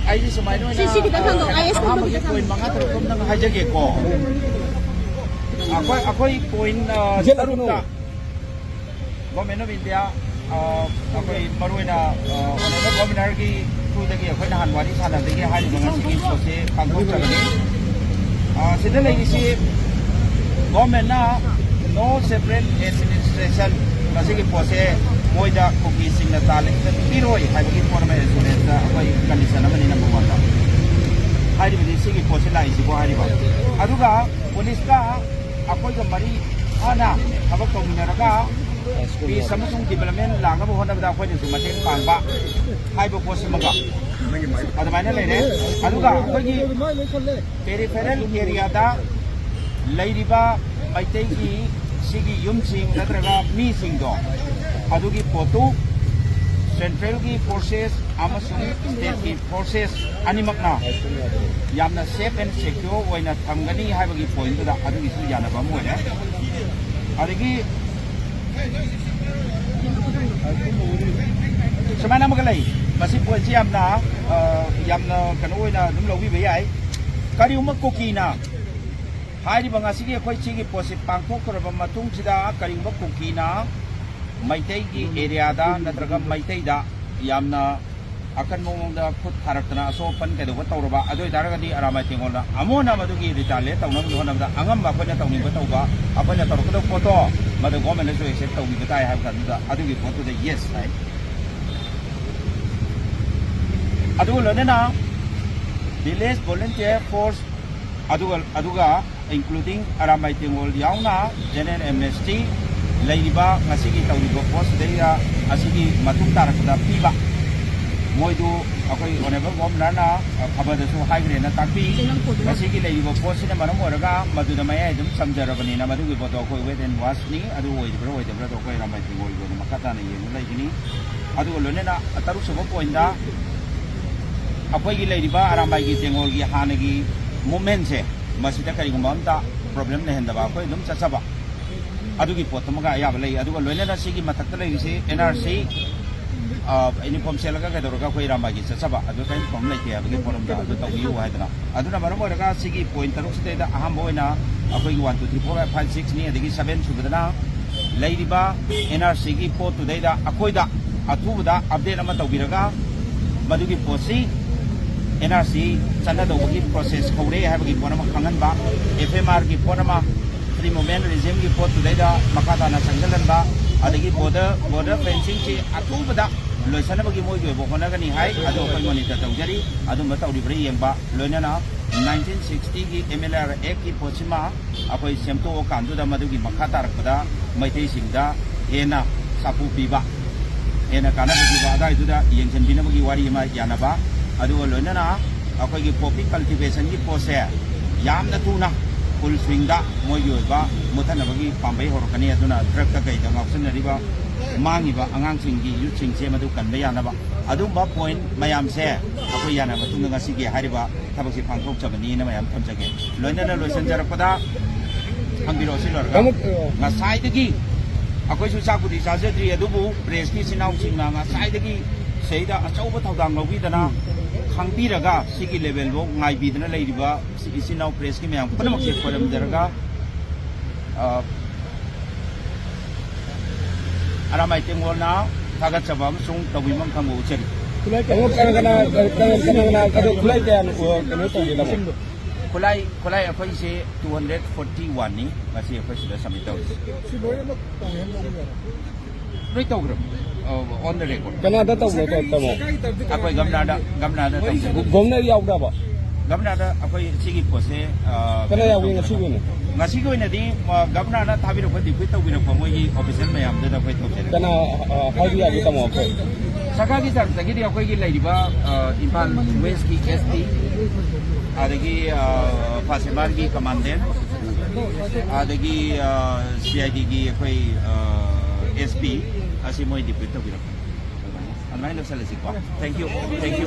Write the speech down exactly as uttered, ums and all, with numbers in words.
ꯑꯩꯁꯦ ꯁꯨꯃꯥꯏꯅ ꯑꯣꯏꯅ ꯁꯤ, ꯁꯤ ꯈꯤꯇꯪ ꯊꯝꯗꯧ, ꯑꯥꯏ ꯑꯦꯁ ꯊꯝꯕ ꯑꯍꯥꯟꯕꯒꯤ ꯈꯤꯇꯪ ꯄꯣꯏꯟ ꯊꯝꯗꯧ꯫ ꯃꯉꯥ ꯇꯔꯨꯛ ꯑꯃꯇꯪ ꯍꯥꯏꯖꯒꯦꯀꯣ꯫ ꯑꯩꯈꯣꯏ, ꯑꯩꯈꯣꯏ ꯄꯣꯏꯟ, ꯑ, ꯇꯔꯨꯛꯇ Government of India, ꯑ, ꯑꯩꯈꯣꯏ ꯃꯔꯨꯑꯣꯏꯅ, ꯑ, Honourable Governorꯒꯤ throughꯗꯒꯤ ꯑꯩꯈꯣꯏ ꯅꯍꯥꯟ ꯋꯥꯔꯤ ꯁꯥꯟꯅꯕꯗꯒꯤ ꯍꯥꯏꯔꯤꯕ ꯉꯁꯤꯒꯤ ꯄꯣꯠꯁꯦ ꯄꯥꯡꯊꯣꯛꯆꯕꯅꯤ꯫ ꯑ, ꯁꯤꯗ ꯂꯩꯔꯤꯁꯤ governmentꯅ no separate administration, ꯃꯁꯤꯒꯤ ꯄꯣꯠꯁꯦ ꯃꯣꯏꯗ ꯀꯨꯀꯤꯁꯤꯡꯅ ꯇꯥꯜꯂꯤꯁꯤꯗ ꯄꯤꯔꯣꯏ ꯍꯥꯏꯕꯒꯤ ꯄꯣꯠ ꯑꯃ assurance ꯑꯩꯈꯣꯏ condition ꯑꯃꯅꯤ number oneꯗ꯫ ꯍꯥꯏꯔꯤꯕꯗꯤ ꯁꯤꯒꯤ ꯄꯣꯠꯁꯦ ꯂꯥꯛꯏꯁꯤꯀꯣ ꯍꯥꯏꯔꯤꯕ꯫ ꯑꯗꯨꯒ policeꯀ ꯑꯩꯈꯣꯏꯒ ꯃꯔꯤ ꯐꯅ ꯊꯕꯛ ꯇꯧꯃꯤꯟꯅꯔꯒ peace ꯑꯃꯁꯨꯡ development ꯂꯥꯛꯅꯕ ꯍꯣꯠꯅꯕꯗ ꯑꯩꯈꯣꯏꯅꯁꯨ ꯃꯇꯦꯡ ꯄꯥꯡꯕ ꯍꯥꯏꯕ ꯄꯣꯠꯁꯤꯃꯒ ꯑꯗꯨꯃꯥꯏꯅ ꯂꯩꯔꯦ꯫ ꯑꯗꯨꯒ ꯑꯩꯈꯣꯏꯒꯤ peripheral areaꯗ ꯂꯩꯔꯤꯕ ꯃꯩꯇꯩꯒꯤ ꯁꯤꯒꯤ ꯌꯨꯝꯁꯤꯡ ꯅꯠꯇ꯭ꯔꯒ ꯃꯤꯁꯤꯡꯗꯣ, ꯑꯗꯨꯒꯤ ꯄꯣꯠꯇꯨ centralꯒꯤ forces ꯑꯃꯁꯨꯡ stateꯀꯤ forces ꯑꯅꯤꯃꯛꯅ ꯌꯥꯝꯅ safe and secure ꯑꯣꯏꯅ ꯊꯝꯒꯅꯤ ꯍꯥꯏꯕꯒꯤ pointꯇꯨꯗ ꯑꯗꯨꯒꯤꯁꯨ ꯌꯥꯅꯕ ꯑꯃ ꯑꯣꯏꯔꯦ꯫ ꯑꯗꯒꯤ ꯁꯨꯃꯥꯏꯅ ꯑꯃꯒ ꯂꯩ, ꯃꯁꯤ pointꯁꯤ ꯌꯥꯝꯅ, ꯑ, ꯌꯥꯝꯅ ꯀꯩꯅꯣ ꯑꯣꯏꯅ ꯑꯗꯨꯝ ꯂꯧꯕꯤꯕ ꯌꯥꯏ꯫ ꯀꯔꯤꯒꯨꯝꯕ ꯀꯨꯀꯤꯅ ꯍꯥꯏꯔꯤꯕ ꯉꯁꯤꯒꯤ ꯑꯩꯈꯣꯏ ꯁꯤꯒꯤ ꯄꯣꯠꯁꯤ ꯄꯥꯡꯊꯣꯛꯈ꯭ꯔꯕ ꯃꯇꯨꯡꯁꯤꯗ ꯀꯔꯤꯒꯨꯝꯕ ꯀꯨꯀꯤꯅ ꯃꯩꯇꯩꯒꯤ areaꯗ ꯅꯠꯇ꯭ꯔꯒ ꯃꯩꯇꯩꯗ ꯌꯥꯝꯅ ꯑꯀꯟꯕ ꯃꯑꯣꯡꯗ ꯈꯨꯠ ꯊꯥꯔꯛꯇꯅ ꯑꯁꯣꯛ ꯑꯄꯟ ꯀꯩꯗꯧꯕ ꯇꯧꯔꯕ, ꯑꯗꯨ ꯑꯣꯏꯇꯥꯔꯒꯗꯤ ꯑꯔꯥꯃꯥꯏ ꯇꯦꯡꯒꯣꯜꯅ ꯑꯃꯨꯛ ꯍꯟꯅ ꯃꯗꯨꯒꯤ retaliate ꯇꯧꯅꯕꯒꯤ ꯍꯣꯠꯅꯕꯗ ꯑꯉꯝꯕ ꯑꯩꯈꯣꯏꯅ ꯇꯧꯅꯤꯡꯕ ꯇꯧꯕ, ꯑꯩꯈꯣꯏꯅ ꯇꯧꯔꯛꯀꯗꯕ ꯄꯣꯠꯇꯣ ꯃꯗꯨ governmentꯅꯁꯨ accept ꯇꯧꯕꯤꯕ ꯇꯥꯏ ꯍꯥꯏꯕ ꯀꯥꯟꯗꯨꯗ ꯑꯗꯨꯒꯤ ꯄꯣꯠꯇꯨꯗ yes ꯍꯥꯏ꯫ ꯑꯗꯨꯒ ꯂꯣꯏꯅꯅ village volunteer force ꯑꯗꯨꯒ, ꯑꯗꯨꯒ including ꯑꯔꯥꯝꯕꯥꯏ ꯇꯦꯡꯒꯣꯜ ꯌꯥꯎꯅ general amnesty ꯂꯩꯔꯤꯕ ꯉꯁꯤꯒꯤ ꯇꯧꯔꯤꯕ ꯄꯣꯠꯁꯤꯗꯩꯗ ꯑꯁꯤꯒꯤ ꯃꯇꯨꯡ ꯇꯥꯔꯛꯄꯗ ꯄꯤꯕ, ꯃꯣꯏꯗꯨ ꯑꯩꯈꯣꯏ Honourable Governorꯅ ꯈꯕꯔꯗꯁꯨ ꯍꯥꯏꯈ꯭ꯔꯦꯅ ꯇꯥꯛꯄꯤ꯫ ꯃꯁꯤꯒꯤ ꯂꯩꯔꯤꯕ ꯄꯣꯠꯁꯤꯅ ꯃꯔꯝ ꯑꯣꯏꯔꯒ ꯃꯗꯨꯗ ꯃꯌꯥꯏ ꯑꯗꯨꯝ ꯆꯝꯖꯔꯕꯅꯤꯅ ꯃꯗꯨꯒꯤ ꯄꯣꯠꯇꯣ ꯑꯩꯈꯣꯏ wait and watchꯅꯤ꯫ ꯑꯗꯨ ꯑꯣꯏꯔꯤꯕ꯭ꯔꯥ ꯑꯣꯏꯗꯕ꯭ꯔꯥꯗꯣ ꯑꯩꯈꯣꯏ ꯑꯔꯥꯝꯕꯥꯏ ꯇꯦꯡꯒꯣꯜꯒꯤ ꯑꯣꯏꯅ ꯃꯈꯥ ꯇꯥꯅ ꯌꯦꯡꯕ ꯂꯩꯒꯅꯤ꯫ ꯑꯗꯨꯒ ꯂꯣꯏꯅꯅ ꯇꯔꯨꯛꯁꯨꯕ pointꯇ ꯑꯩꯈꯣꯏꯒꯤ ꯂꯩꯔꯤꯕ ꯑꯔꯥꯝꯕꯥꯏꯒꯤ ꯇꯦꯡꯒꯣꯜꯒꯤ ꯍꯥꯟꯅꯒꯤ movementꯁꯦ, ꯃꯁꯤꯗ ꯀꯔꯤꯒꯨꯝꯕ ꯑꯝꯇ problem ꯂꯩꯍꯟꯗꯕ ꯑꯩꯈꯣꯏ ꯑꯗꯨꯝ ꯆꯠꯆꯕ꯫ ꯑꯗꯨꯒꯤ ꯄꯣꯠꯇꯨꯃꯒ ꯑꯌꯥꯕ ꯂꯩ꯫ ꯑꯗꯨꯒ ꯂꯣꯏꯅꯅ ꯁꯤꯒꯤ ꯃꯊꯛꯇ ꯂꯩꯔꯤꯁꯤ ꯑꯦꯟ ꯑꯥꯔ ꯁꯤ, ꯑ, ꯌꯨꯅꯤꯐꯣꯔꯝ ꯁꯦꯠꯂꯒ ꯀꯩꯗꯧꯔꯒ ꯑꯩꯈꯣꯏ ꯏꯔꯥꯝꯕꯥꯏꯒꯤ ꯆꯠꯆꯕ, ꯑꯗꯨ ꯀꯔꯤꯝ ꯄ꯭ꯔꯣꯕ꯭ꯂꯦꯝ ꯂꯩꯇꯦ ꯍꯥꯏꯕꯒꯤ ꯄꯣꯠ ꯑꯃꯗ ꯑꯗꯨ ꯇꯧꯕꯤꯌꯨ ꯍꯥꯏꯗꯅ꯫ ꯑꯗꯨꯅ ꯃꯔꯝ ꯑꯣꯏꯔꯒ ꯁꯤꯒꯤ ꯄꯣꯏꯟ ꯇꯔꯨꯛꯁꯤꯗꯩꯗ ꯑꯍꯥꯟꯕ ꯑꯣꯏꯅ ꯑꯩꯈꯣꯏꯒꯤ one two three four five ꯁꯤꯛꯁꯅꯤ, ꯑꯗꯒꯤ ꯁꯕꯦꯟ ꯁꯨꯕꯗꯅ ꯂꯩꯔꯤꯕ ꯑꯦꯟ ꯑꯥꯔ ꯁꯤꯒꯤ ꯄꯣꯠꯇꯨꯗꯩꯗ ꯑꯩꯈꯣꯏꯗ ꯑꯊꯨꯕꯗ ꯑꯞꯗꯦꯠ ꯑꯃ ꯇꯧꯕꯤꯔꯒ ꯃꯗꯨꯒꯤ ꯄꯣꯠꯁꯤ ꯑꯦꯟ ꯑꯥꯔ ꯁꯤ ꯆꯠꯅꯗꯧꯕꯒꯤ ꯄ꯭ꯔꯣꯁꯦꯁ ꯍꯧꯔꯦ ꯍꯥꯏꯕꯒꯤ ꯄꯣꯠ ꯑꯃ ꯈꯪꯍꯟꯕ, ꯑꯦꯐ ꯑꯦꯝ ꯑꯥꯔꯒꯤ ꯄꯣꯠ ꯑꯃ, ꯐ꯭ꯔꯤ ꯃꯨꯚꯃꯦꯟ ꯔꯤꯖꯤꯝꯒꯤ ꯄꯣꯠꯇꯨꯗꯩꯗ ꯃꯈꯥ ꯇꯥꯅ ꯆꯪꯁꯤꯜꯍꯟꯕ, ꯑꯗꯒꯤ ꯕꯣꯔꯗꯔ, ꯕꯣꯔꯗꯔ ꯐꯦꯟꯁꯤꯡꯁꯤ ꯑꯊꯨꯕꯗ ꯂꯣꯏꯁꯤꯟꯅꯕꯒꯤ ꯃꯣꯏꯒꯤ ꯑꯣꯏꯕ ꯍꯣꯠꯅꯒꯅꯤ ꯍꯥꯏ꯫ ꯑꯗꯨ ꯑꯩꯈꯣꯏ ꯃꯣꯅꯤꯇꯔ ꯇꯧꯖꯔꯤ꯫ ꯑꯗꯨꯝꯕ ꯇꯧꯔꯤꯕ꯭ꯔꯥ ꯌꯦꯡꯕ, ꯂꯣꯏꯅꯅ ꯅꯥꯏꯟꯇꯤꯟ ꯁꯤꯛꯁꯇꯤꯒꯤ ꯑꯦꯝ ꯑꯦꯜ ꯑꯥꯔ ꯑꯦꯛꯀꯤ ꯄꯣꯠꯁꯤꯃ ꯑꯩꯈꯣꯏ ꯁꯦꯝꯗꯣꯛꯑꯀꯥꯟꯗꯨꯗ ꯃꯗꯨꯒꯤ ꯃꯈꯥ ꯇꯥꯔꯛꯄꯗ ꯃꯩꯇꯩꯁꯤꯡꯗ ꯍꯦꯟꯅ ꯁꯥꯐꯨ ꯄꯤꯕ, ꯍꯦꯟꯅ ꯀꯥꯟꯅꯕ ꯄꯤꯕ ꯑꯗꯥꯏꯗꯨꯗ ꯌꯦꯡꯁꯤꯟꯕꯤꯅꯕꯒꯤ ꯋꯥꯔꯤ ꯑꯃ ꯌꯥꯅꯕ, ꯑꯗꯨꯒ ꯂꯣꯏꯅꯅ ꯑꯩꯈꯣꯏꯒꯤ ꯄꯣꯄꯤ ꯀꯜꯇꯤꯚꯦꯁꯟꯒꯤ ꯄꯣꯠꯁꯦ ꯌꯥꯝꯅ ꯊꯨꯅ ꯐꯨꯜ ꯁ꯭ꯋꯤꯡꯗ ꯃꯣꯏꯒꯤ ꯑꯣꯏꯕ ꯃꯨꯠꯊꯅꯕꯒꯤ ꯄꯥꯝꯕꯩ ꯍꯧꯔꯛꯀꯅꯤ꯫ ꯑꯗꯨꯅ ꯗ꯭ꯔꯒꯇ ꯀꯩꯗ ꯉꯥꯎꯁꯤꯟꯅꯔꯤꯕ ꯃꯥꯡꯉꯤꯕ ꯑꯉꯥꯡꯁꯤꯡꯒꯤ, ꯌꯨꯠꯁꯤꯡꯁꯦ ꯃꯗꯨ ꯀꯟꯕ ꯌꯥꯅꯕ ꯑꯗꯨꯒꯨꯝꯕ ꯄꯣꯏꯟ ꯃꯌꯥꯝꯁꯦ ꯑꯩꯈꯣꯏ ꯌꯥꯅꯕ ꯃꯇꯨꯡꯗ ꯉꯁꯤꯒꯤ ꯍꯥꯏꯔꯤꯕ ꯊꯕꯛꯁꯦ ꯄꯥꯡꯊꯣꯛꯆꯕꯅꯤꯅ ꯃꯌꯥꯝ ꯊꯝꯖꯒꯦ꯫ ꯂꯣꯏꯅꯅ ꯂꯣꯏꯁꯤꯟꯖꯔꯛꯄꯗ ꯍꯪꯕꯤꯔꯛꯑꯣ꯫ ꯁꯤ ꯂꯣꯏꯔꯒ ꯑꯃꯨꯛ, ꯑ, ꯉꯁꯥꯏꯗꯒꯤ ꯑꯩꯈꯣꯏꯁꯨ ꯆꯥꯛꯄꯨꯗꯤ ꯆꯥꯖꯗ꯭ꯔꯤ, ꯑꯗꯨꯕꯨ ꯄ꯭ꯔꯦꯁꯀꯤ ꯏꯆꯤꯟ ꯏꯅꯥꯎꯁꯤꯡꯅ ꯉꯁꯥꯏꯗꯒꯤ ꯁꯤꯗ ꯑꯆꯧꯕ ꯊꯧꯗꯥꯡ ꯂꯧꯕꯤꯗꯅ ꯈꯪꯕꯤꯔꯒ ꯁꯤꯒꯤ ꯂꯦꯚꯦꯜꯐꯥꯎ ꯉꯥꯏꯕꯤꯗꯅ ꯂꯩꯔꯤꯕ ꯁꯤ ꯏꯆꯤꯟ ꯏꯅꯥꯎ ꯄ꯭ꯔꯦꯁꯀꯤ ꯃꯌꯥꯝ ꯄꯨꯝꯅꯃꯛꯁꯦ ꯈꯣꯏꯔꯝꯖꯔꯒ, ꯑ, ꯑꯔꯥꯃꯥꯏ ꯇꯦꯡꯒꯣꯜꯅ ꯊꯥꯒꯠꯆꯕ ꯑꯃꯁꯨꯡ ꯇꯧꯕꯤꯐꯝ ꯈꯪꯕ ꯎꯠꯆꯔꯤ꯫ ꯈꯨꯠꯂꯥꯏ ꯀꯌꯥ ꯑꯗꯣ ꯀꯅꯥ ꯀꯅꯥ, ꯀꯅꯥ ꯀꯅꯥ, ꯑꯗꯣ ꯈꯨꯠꯂꯥꯏ ꯀꯌꯥꯅꯣ, ꯑ, ꯀꯩꯅꯣ ꯇꯧꯒꯦꯗꯕ? ꯈꯨꯠꯂꯥꯏ, ꯈꯨꯠꯂꯥꯏ ꯑꯩꯈꯣꯏꯁꯦ ꯇꯨ ꯍꯟꯗ꯭ꯔꯦꯠ ꯐꯣꯔꯇꯤ ꯋꯥꯟꯅꯤ ꯉꯁꯤ ꯑꯩꯈꯣꯏ ꯁꯤꯗ ꯁꯕꯃꯤꯠ ꯇꯧꯔꯤꯁꯦ꯫ ꯁꯤ ꯂꯣꯏꯅꯃꯛ ꯄꯥꯡꯍꯦꯟ ꯂꯧꯕ ꯌꯥꯔꯦ? ꯂꯣꯏ ꯇꯧꯈ꯭ꯔꯕꯅꯤ꯫ ꯑ, on the record꯫ ꯀꯅꯥꯗ ꯇꯧꯕꯅꯣ, ꯇꯥꯃꯣ? ꯁꯔꯀꯥꯔꯒꯤ ꯇꯔꯐꯇꯒꯤ ꯑꯩꯈꯣꯏ ꯒꯝꯅꯥꯗ, ꯒꯝꯅꯥꯗ ꯇꯧꯖꯩ꯫ ꯒꯣ-, ꯒꯣꯕꯅꯔ ꯌꯥꯎꯗꯕ? ꯒꯝꯅꯥꯗ ꯑꯩꯈꯣꯏ ꯁꯤꯒꯤ ꯄꯣꯠꯁꯦ, ꯑ, ꯀꯅꯥ ꯀꯩꯅꯣ ꯌꯥꯎꯒꯦ ꯇꯧꯖꯔꯒ ꯉꯁꯤꯒꯤ ꯑꯣꯏꯅ? ꯉꯁꯤꯒꯤ ꯑꯣꯏꯅꯗꯤ, ꯑ, ꯒꯝꯅꯥꯅ ꯊꯥꯕꯤꯔꯛꯄ, ꯗꯤꯄ꯭ꯌꯨꯠ ꯇꯧꯕꯤꯔꯛꯄ ꯃꯣꯏꯒꯤ ꯑꯣꯐꯤꯁꯤꯌꯦꯜ ꯃꯌꯥꯝꯗꯨꯗ ꯑꯩꯈꯣꯏ ꯇꯧꯖꯔꯦ꯫ ꯀꯅꯥ, ꯑ, ꯍꯥꯏꯕ ꯌꯥꯒꯦ, ꯇꯥꯃꯣ, ꯑꯩꯈꯣꯏ? ꯁꯔꯀꯥꯔꯒꯤ ꯇꯔꯐꯇꯒꯤꯗꯤ ꯑꯩꯈꯣꯏꯒꯤ ꯂꯩꯔꯤꯕ, ꯑ, ꯏꯝꯐꯥꯜ ꯋꯦꯁꯀꯤ ꯑꯦꯁ ꯄꯤ, ꯑꯗꯒꯤ, ꯑ, ꯐꯥꯁꯤꯃꯥꯔꯒꯤ ꯀꯃꯥꯟꯗꯦꯟ, ꯑꯗꯒꯤ, ꯑ, ꯁꯤ ꯑꯥꯏ ꯗꯤꯒꯤ ꯑꯩꯈꯣꯏ, ꯑ, ꯑꯦꯁ ꯄꯤ, ꯑꯁꯤ ꯃꯣꯏ ꯗꯤꯄ꯭ꯌꯨꯠ ꯇꯧꯕꯤꯔꯛꯄꯅꯤ꯫ ꯑꯗꯨꯃꯥꯏꯅ, ꯑꯗꯨꯃꯥꯏꯅ ꯂꯣꯏꯁꯤꯜꯂꯁꯤꯀꯣ꯫ Thank you, thank you꯫